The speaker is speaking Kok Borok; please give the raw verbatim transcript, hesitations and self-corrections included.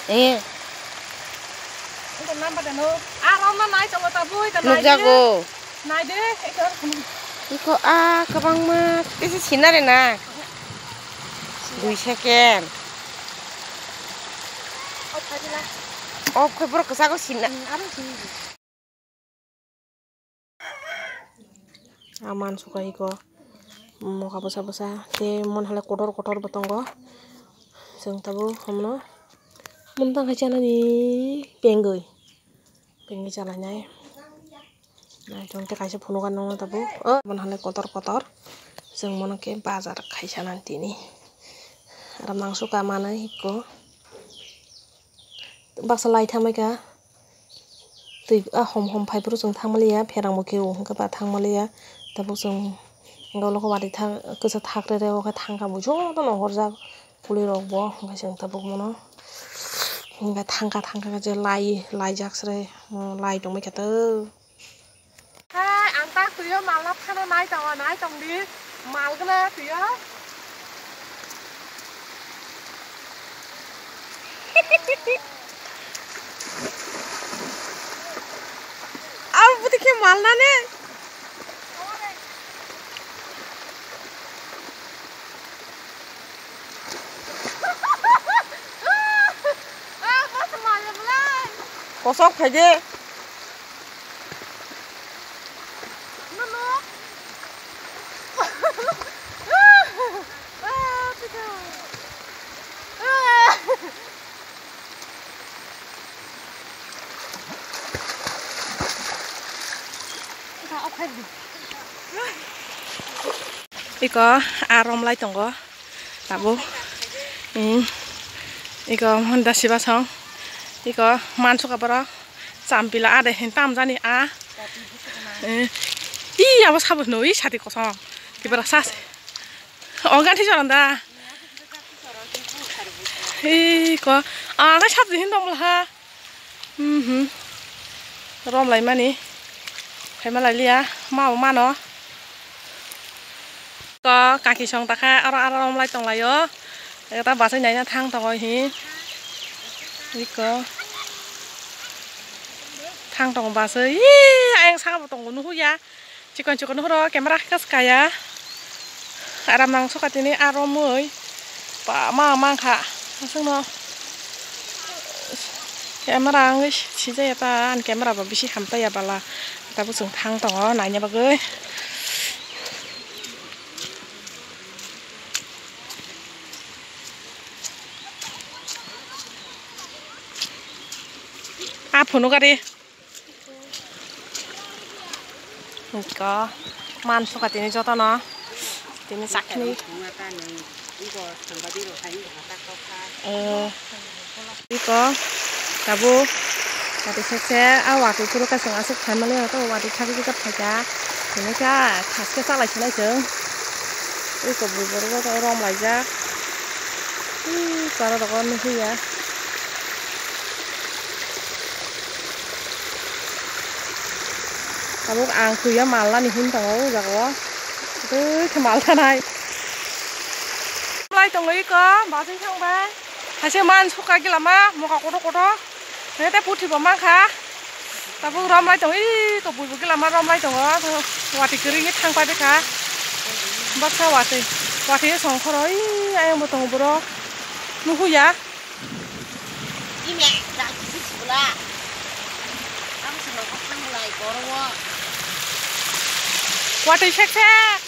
Eh. Ito number dano. Ah, roma nai tongo tabuk, ito nai de. Nukjago. Nai de, ito. Iko, ah, kwbangma. Isi sinare na. Dui second. Off khai dila. Off khai borok kwchakgo sinna. Hmm, aro sinna. A mansuka iko moka bwsa bwsa tei mon halai kotor kotor bo tongo. Chwng tabuk omono mungtang khai chanani pengwi pengwi chalainai. Naitong tei kaisa phunukgo nukno tabuk o mon halai kotor kotor. Chwng mono khe bazar khai chanani tini aro mangsuka manwi iko baksa lai thangbaikha. Twi a hom hom phai phuru chwng thangmaliya, pherang bo khe o hwnkhe ba thangmaliya. Tabuk chwng hwnkhe ulo khe watwi thang kwchak thak rw rw o khe thangkha bo jotono horjak kuli rok bo hwnkhe chwng tabuk mano hwnkhe thangkha thangkha khe je lai laijak sre lai tongbaikha to. Hai, ang tak twi o malna phano nai tongo, nai tong di. Mal gana twi o. Abo bwtwi khe mal nani. Kosok khai de. Iko a romlai tongo tabuk. Hmm. Iko honda siba song. Iko mansuka borok champila ade hin tamjani a. Eh. Ih, abo sabo no, ih, sati kosong. Tibara sas. O ganthi soron da. Ih, ko. A, ka sabo hin dong ha. Mhm. Rom lai mani. Phaima lai liya, ma bo mano. Ko kaki song takha, aro, aro rom lai tong lai o. Eta basai naina thang tongo hi. Iko. Thang tongo basai. Ih, ayang saka bo tongo nuhu ya. Chikon chikon horo camera khe kaya. Aram nang soka tini aro mui. Ba ma mangkha. Aswkno camera wngwi sijaya ta, ani camera bo bisi hamtaiya bala. Tabuk chwng thang tongo naina bagwi. A phunukari. Iko, mansuka tini jotono. Tini chakni. Eh, iko, tabuk. Watwi sek se, a watwi phuru kasung aswk phaimani, watwi thagwi khe phaikha. Tini kha, thaske chalai sinai chwng. Iko, bui borok rom laijak. Ih, chwla rok nugwi ya. Tabuk ang twi o mal nani hwn tongo o jaga o. Twi khe mal tanai. Lai tongo iko, bajing thang bai. Haise man suka gila ma, moka kotor kotor. Hete puthi bo mankha. Tabuk rom lai tongo, ih, kobui bo gila ma rom lai tongo. Watwi kwrwi wngwi thang pai kha. Baksa watwi, watwi song khoro, ih, ayang bo tongo borok. Nuhu ya. Watwi sek sek.